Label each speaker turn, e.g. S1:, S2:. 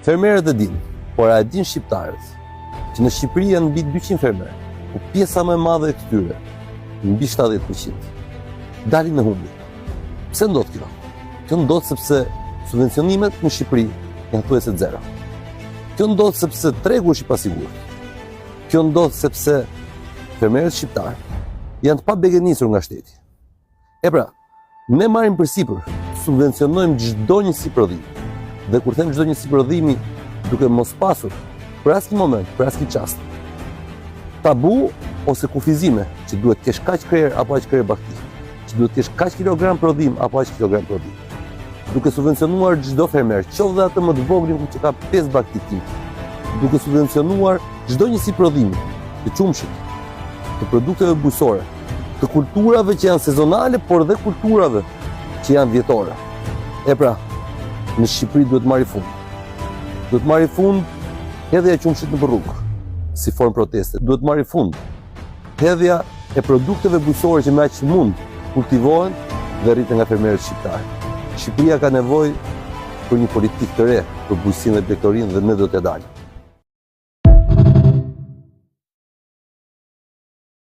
S1: Fermerët e dinë, por a e dinë shqiptarët që në Shqipëri janë mbi 200 fermerë, ku pjesa më e madhe e këtyre, mbi 70%, dalin në humbje. Pse ndodh kjo? Kjo ndodh sepse subvencionimet në Shqipëri janë thuajse zero. Kjo ndodh sepse tregu është i pasigurt. Kjo ndodh sepse fermerët shqiptarë janë të pabegenisur nga shteti. E pra, ne marrim përsipër, subvencionojmë çdo njësi prodhimi. Dhe kur them çdo njësi prodhimi, duke mos pasur për asnjë moment, për asnjë çast, tabu ose kufizime që duhet të kesh kaq krerë apo aq krerë bagëti, që duhet të kesh kaq kilogram prodhim apo aq kilogram prodhim. Duke subvencionuar çdo fermer, qoftë dhe atë më të voglin ku që ka 5 bagëti timti, duke subvencionuar çdo njësi prodhimi të qumshit, të produkteve bujqësore, të kulturave që janë sezonale, por dhe kulturave që janë vjetore. E pra, në Shqipëri duhet marrë fund. Duhet marrë fund hedhja e qumshit nëpër rrugë, si formë proteste. Duhet marrë fund hedhja e produkteve bujqësore që me aq mund kultivohen dhe rriten nga fermerët shqiptarë. Shqipëria ka nevojë për një politikë të re për bujqësinë dhe blegtorinë dhe ne do t'ia dalim.